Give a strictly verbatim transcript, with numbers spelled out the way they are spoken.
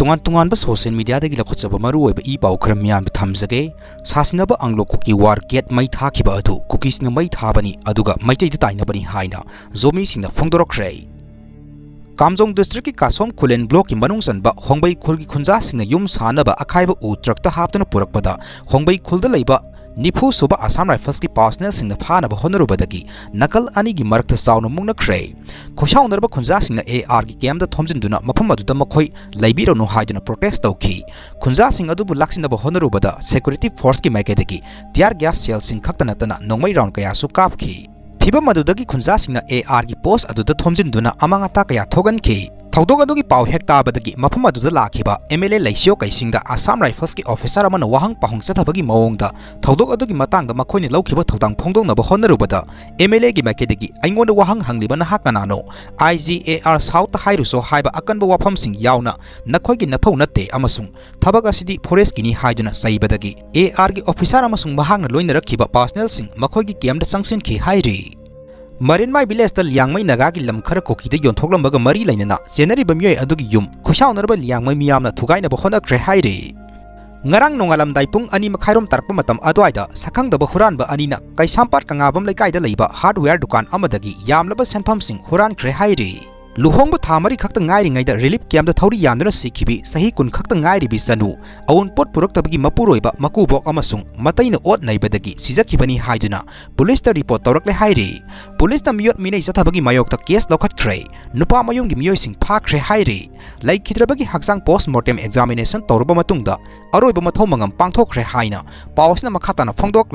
ꯇꯣꯉꯥꯟ ꯇꯣꯉꯥꯟꯕ ꯁꯣꯁꯤꯌꯦꯜ ꯃꯤꯗꯤꯌꯥꯗꯒꯤ ꯂꯧꯈꯠꯆꯕ ꯃꯔꯨꯑꯣꯏꯕ ꯏ ꯄꯥꯎ ꯈꯔ ꯃꯤꯌꯥꯝꯗ ꯊꯝꯖꯒꯦ꯫ ꯁꯥꯁꯤꯟꯅꯕ ꯑꯪꯒ꯭ꯂꯣ ꯀꯨꯀꯤ ꯋꯥꯔ ꯒꯦꯠ ꯃꯩ ꯊꯥꯈꯤꯕ ꯑꯗꯨ ꯀꯨꯀꯤꯁꯤꯡꯅ ꯃꯩ ꯊꯥꯕꯅꯤ, ꯑꯗꯨꯒ ꯃꯩꯇꯩꯗ ꯇꯥꯏꯅꯕꯅꯤ ꯍꯥꯏꯅ ꯖꯣꯃꯤꯁꯤꯡꯅ ꯐꯣꯡꯗꯣꯔꯛꯈ꯭ꯔꯦ꯫ ꯀꯥꯝꯖꯣꯡ ꯗꯤꯁꯇ꯭ꯔꯤꯛꯀꯤ ꯀꯥꯁꯣꯝ ꯈꯨꯂꯦꯟ ꯕ꯭ꯂꯣꯛꯀꯤ ꯃꯅꯨꯡ ꯆꯟꯕ ꯍꯣꯡꯕꯩ ꯈꯨꯜꯒꯤ ꯈꯨꯟꯖꯥꯁꯤꯡꯅ ꯌꯨꯝ ꯁꯥꯅꯕ ꯑꯈꯥꯏꯕ ꯎ ꯇ꯭ꯔꯛꯇ ꯍꯥꯞꯇꯨꯅ ꯄꯨꯔꯛꯄꯗ ꯍꯣꯡꯕꯩ ꯈꯨꯜꯗ ꯂꯩꯕ ꯅꯤꯐꯨ ꯁꯨꯕ ꯑꯁꯥꯝ ꯔꯥꯏꯐꯜꯁꯀꯤ ꯄꯥꯔꯁꯅꯦꯜꯁꯤꯡꯅ ꯐꯥꯅꯕ ꯍꯣꯠꯅꯔꯨꯕꯗꯒꯤ ꯅꯥꯀꯜ ꯑꯅꯤꯒꯤ ꯃꯔꯛꯇ ꯆꯥꯎꯅ ꯃꯨꯛꯅꯈ꯭ꯔꯦ꯫ ꯈꯣꯏꯁꯥꯎꯅꯔꯕ ꯈꯨꯟꯖꯥꯁꯤꯡꯅ ꯑꯦ ꯑꯥꯔꯒꯤ ꯀꯦꯝꯗ ꯊꯣꯝꯖꯤꯟꯗꯨꯅ ꯃꯐꯝ ꯑꯗꯨꯗ ꯃꯈꯣꯏ ꯂꯩꯕꯤꯔꯅꯨ ꯍꯥꯏꯗꯨꯅ ꯄ꯭ꯔꯣꯇꯦꯁ ꯇꯧꯈꯤ꯫ ꯈꯨꯟꯖꯥꯁꯤꯡ ꯑꯗꯨꯕꯨ ꯂꯥꯛꯁꯤꯟꯅꯕ ꯍꯣꯠꯅꯔꯨꯕꯗ ꯁꯦꯀ꯭ꯌꯨꯔꯤꯇꯤ ꯐꯣꯔꯁꯀꯤ ꯃꯥꯏꯀꯩꯗꯒꯤ ꯇꯤꯌꯥꯔ ꯒ꯭ꯌꯥꯁ ꯁꯦꯜꯁꯤꯡ ꯈꯛꯇ ꯅꯠꯇꯅ ꯅꯣꯡꯃꯩ ꯔꯥꯎꯟ ꯀꯌꯥꯁꯨ ꯀꯥꯞꯈꯤ꯫ ꯐꯤꯕꯝ ꯑꯗꯨꯗꯒꯤ ꯈꯨꯟꯖꯥꯁꯤꯡꯅ ꯑꯦ ꯑꯥꯔꯒꯤ ꯄꯣꯁ ꯑꯗꯨꯗ ꯊꯣꯝꯖꯤꯟꯗꯨꯅ ꯑꯃꯥꯡ ꯑꯇꯥ ꯀꯌꯥ ꯊꯣꯛꯍꯟꯈꯤ꯫ ꯊꯧꯗꯣꯛ ꯑꯗꯨꯒꯤ ꯄꯥꯎ ꯍꯦꯛ ꯇꯥꯕꯗꯒꯤ ꯃꯐꯝ ꯑꯗꯨꯗ ꯂꯥꯛꯈꯤꯕ ꯑꯦꯝ ꯑꯦꯜ ꯑꯦ ꯂꯩꯁꯤꯌꯣ ꯀꯩꯁꯤꯡꯗ ꯑꯁꯥꯝ ꯔꯥꯏꯐꯜꯁꯀꯤ ꯑꯣꯐꯤꯁꯥꯔ ꯑꯃꯅ ꯋꯥꯍꯪ ꯄꯥꯎꯍꯪ ꯆꯠꯊꯕꯒꯤ ꯃꯑꯣꯡꯗ ꯊꯧꯗꯣꯛ ꯑꯗꯨꯒꯤ ꯃꯇꯥꯡꯗ ꯃꯈꯣꯏꯅ ꯂꯧꯈꯤꯕ ꯊꯧꯗꯥꯡ ꯐꯣꯡꯗꯣꯛꯅꯕ ꯍꯣꯠꯅꯔꯨꯕꯗ, ꯑꯦꯝ ꯑꯦꯜ ꯑꯦꯒꯤ ꯃꯥꯏꯀꯩꯗꯒꯤ "ꯑꯩꯉꯣꯟꯗ ꯋꯥꯍꯪ ꯍꯪꯂꯤꯕ ꯅꯍꯥꯛ ꯀꯅꯥꯅꯣ? ꯑꯥꯏ ꯖꯤ ꯑꯦ ꯑꯥꯔ ꯁꯥꯎꯠꯇ ꯍꯥꯏꯔꯨꯁꯣ" ꯍꯥꯏꯕ ꯑꯀꯟꯕ ꯋꯥꯐꯝꯁꯤꯡ ꯌꯥꯎꯅ "ꯅꯈꯣꯏꯒꯤ ꯅꯊꯧ ꯅꯠꯇꯦ" ꯑꯃꯁꯨꯡ "ꯊꯕꯛ ꯑꯁꯤꯗꯤ ꯐꯣꯔꯦꯁꯀꯤꯅꯤ" ꯍꯥꯏꯗꯨꯅ ꯆꯩꯕꯗꯒꯤ ꯑꯦ ꯑꯥꯔꯒꯤ ꯑꯣꯐꯤꯁꯥꯔ ꯑꯃꯁꯨꯡ ꯃꯍꯥꯛꯅ ꯂꯣꯏꯅꯔꯛꯈꯤꯕ ꯄꯥꯔꯁꯅꯦꯜꯁꯤꯡ ꯃꯈꯣꯏꯒꯤ ꯀꯦꯝꯗ ꯆꯪꯁꯤꯟꯈꯤ ꯍꯥꯏꯔꯤ꯫ ꯃꯔꯤꯟꯃꯥꯏ ꯚꯤꯂꯦꯖꯇ ꯂꯤꯌꯥꯡꯃꯩ ꯅꯥꯒꯥꯒꯤ ꯂꯝ ꯈꯔ ꯀꯨꯀꯤꯗ ꯌꯣꯟꯊꯣꯛꯂꯝꯕꯒ ꯃꯔꯤ ꯂꯩꯅꯅ ꯆꯦꯟꯅꯔꯤꯕ ꯃꯤꯑꯣꯏ ꯑꯗꯨꯒꯤ ꯌꯨꯝ ꯈꯨꯁꯥꯎꯅꯔꯕ ꯂꯤꯌꯥꯡꯃꯩ ꯃꯤꯌꯥꯝꯅ ꯊꯨꯒꯥꯏꯅꯕ ꯍꯣꯠꯅꯈ꯭ꯔꯦ ꯍꯥꯏꯔꯤ꯫ ꯉꯔꯥꯡ ꯅꯣꯡꯉꯥꯜꯂꯝꯗꯥꯏ ꯄꯨꯡ ꯑꯅꯤ ꯃꯈꯥꯏꯔꯣꯝ ꯇꯥꯔꯛꯄ ꯃꯇꯝ ꯑꯗꯨꯋꯥꯏꯗ ꯁꯛꯈꯪꯗꯕ ꯍꯨꯔꯥꯟꯕ ꯑꯅꯤꯅ ꯀꯩꯁꯥꯝꯄꯥꯠ ꯀꯉꯥꯕꯝ ꯂꯩꯀꯥꯏꯗ ꯂꯩꯕ ꯍꯥꯔꯗꯋꯦꯌꯔ ꯗꯨꯀꯥꯟ ꯑꯃꯗꯒꯤ ꯌꯥꯝꯂꯕ ꯁꯦꯟꯐꯝꯁꯤꯡ ꯍꯨꯔꯥꯟꯈ꯭ꯔꯦ ꯍꯥꯏꯔꯤ꯫ ꯂꯨꯍꯣꯡꯕ ꯊꯥ ꯃꯔꯤ ꯈꯛꯇ ꯉꯥꯏꯔꯤꯉꯩꯗ ꯔꯤꯂꯤꯐ ꯀꯦꯝꯗ ꯊꯧꯔꯤ ꯌꯥꯟꯗꯨꯅ ꯁꯤꯈꯤꯕꯤ ꯆꯍꯤ ꯀꯨꯟ ꯈꯛꯇ ꯉꯥꯏꯔꯤꯕꯤ ꯆꯅꯨ ꯑꯋꯨꯟꯄꯣꯠ ꯄꯨꯔꯛꯇꯕꯒꯤ ꯃꯄꯨꯔꯣꯏꯕ ꯃꯀꯨꯕꯣꯛ ꯑꯃꯁꯨꯡ ꯃꯇꯩꯅ ꯑꯣꯠ ꯅꯩꯕꯗꯒꯤ ꯁꯤꯖꯈꯤꯕꯅꯤ ꯍꯥꯏꯗꯨꯅ ꯄꯨꯂꯤꯁꯇ ꯔꯤꯄꯣꯔꯠ ꯇꯧꯔꯛꯂꯦ ꯍꯥꯏꯔꯤ꯫ ꯄꯨꯂꯤꯁꯅ ꯃꯤꯑꯣꯠ ꯃꯤꯅꯩ ꯆꯠꯊꯕꯒꯤ ꯃꯥꯌꯣꯛꯇ ꯀꯦꯁ ꯂꯧꯈꯠꯈ꯭ꯔꯦ꯫ ꯅꯨꯄꯥ ꯃꯌꯨꯝꯒꯤ ꯃꯤꯑꯣꯏꯁꯤꯡ ꯐꯥꯈ꯭ꯔꯦ ꯍꯥꯏꯔꯤ꯫ ꯂꯩꯈꯤꯗ꯭ꯔꯕꯒꯤ ꯍꯛꯆꯥꯡ ꯄꯣꯁꯃꯣꯔꯇꯦꯝ ꯑꯦꯛꯖꯥꯃꯤꯅꯦꯁꯟ ꯇꯧꯔꯕ ꯃꯇꯨꯡꯗ ꯑꯔꯣꯏꯕ ꯃꯊꯧ ꯃꯉꯝ ꯄꯥꯡꯊꯣꯛꯈ꯭ꯔꯦ ꯍꯥꯏꯅ ꯄꯥꯎ ꯑꯁꯤꯅ ꯃꯈꯥ ꯇꯥꯅ ꯐꯣꯡꯗꯣꯛꯂꯤ꯫